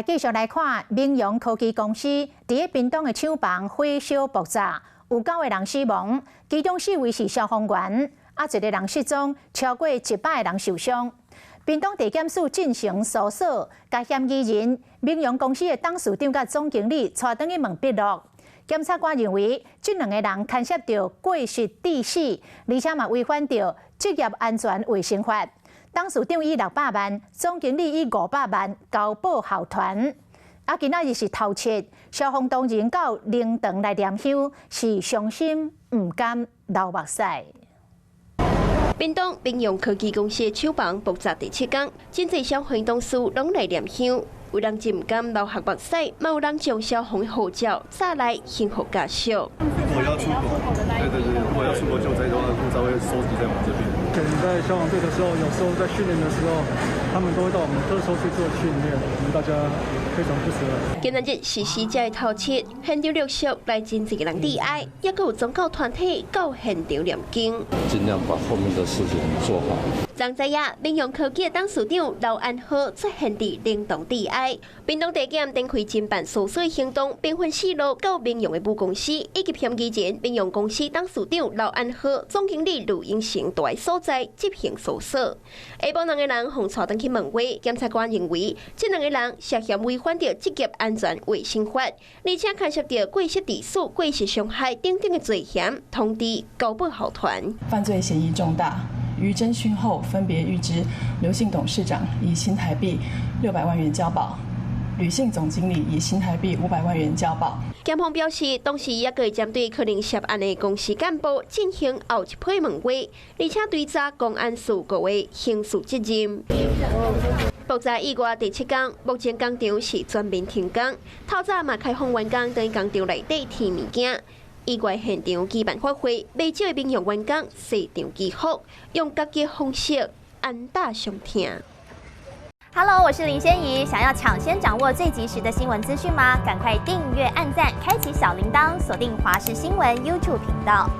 繼續來看，明陽科技公司佇咧屏東的廠房火燒爆炸，有九個人死亡，其中四位是消防員，啊一个人失蹤，超過100個人受傷。屏東地檢署進行搜索，共嫌疑人明陽公司的董事長佮總經理帶轉去問筆錄。檢察官認為，這兩個人牽涉著過失致死，而且嘛違反著職業安全衛生法。董事長以600萬，總經理以500萬交保候傳。啊，今仔日是頭七，消防同仁到靈堂來念香，是傷心毋甘流目屎。屏東明陽科技公司的廠房爆炸第七工，真濟消防同事攏來念香，有人真毋甘流下目屎，嘛有人將消防的護照紮來幸福家屬。如果要出國，對對對，如果要出國救災的話，護照會收集在我們這邊。以前在消防隊的時候，有時候在訓練的時候，他們都會到我們特搜去做訓練，我們大家非常不捨。今仔日是死者的頭七，現場陸續來真濟個人致哀，抑閣有宗教團體到現場念經，盡量把後面的事情做好。昨早夜，明陽科技的董事長劉安和出現佇靈堂致哀。屏東地檢展開偵辦搜索行動，兵分四路到明陽的母公司以及嫌疑人明陽公司董事長劉安和、總經理呂英成蹛的所在執行搜索。下晡兩个人予帶轉去問話，檢察官認為這兩個人涉嫌違反著職業安全衛生法，而且牽涉著過失致死、過失傷害等等的罪嫌，通知交保候傳。犯罪嫌疑重大。於偵訊後，分別諭知劉姓董事長以新台幣600萬元交保，呂姓總經理以新台幣500萬元交保。檢方表示，當時抑閣會針對可能涉案的公司幹部進行後一批問話，而且追查公安事故的刑事責任。爆炸意外第七工，目前工廠是全面停工，透早嘛開放員工佇工廠內底添物件。意外現場舉辦法會，袂少的民用員工西場祈福，用家己方式安撫傷痛。 Hello，我是林仙怡。想要搶先掌握最及時的新聞資訊嗎？趕快訂閱、按讚、開啟小鈴鐺，鎖定華視新聞 YouTube 頻道。